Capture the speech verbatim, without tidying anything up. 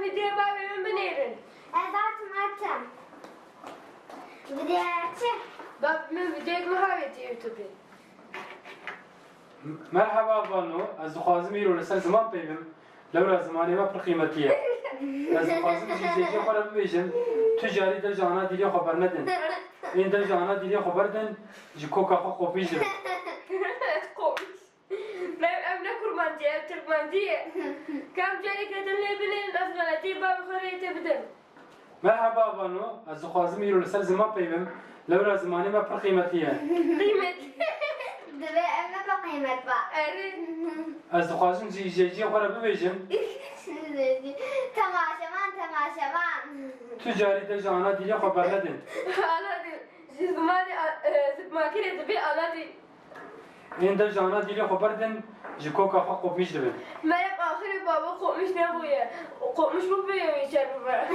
Dê bavê min binêrin. Ez hatim, hatim. Videoya çi? Bab, min videoyek min havêtiye YouTubeê. Merheba Vano, ez dixwazim îro li ser ziman pey bim. Lewra zimanê me pir qîmetî ye. Ez dixwazim ji jêjê xwe re bibêjim, tu carî dev ji ana dîlê xwe bernedin. Ên dev ji ana dîlê xwe berdin, ji koka xwe qopîj dibin. Qopîj. Mev, ev ne kurmancî ye, ev tirkmancî ye. Kam careke din lê binêrin, ez xeletiyê bavê xwe rê tê bidim. Merheba Vano, ez dixwazim îro li ser ziman pey bim. Lewra zimanê me pir qîmetî ye. Qîmet. Divê ev ne bi qîmet ba. Erê. Ez dixwazim ji jêjiyê xwe re bibêjim. Temaşevan, temaşevan. Tu carî dev ji ana dîlê xwe bernedin. Ana dîl. Ji zimanê, e, zikmakirê divê ana dîl. Ên dev ji ana dîlê xwe berdin, ji koka xwe qopmîş dibin. Merem axirê babo qopmîş nebûye. Qopmîş bû pê wê çer bibe.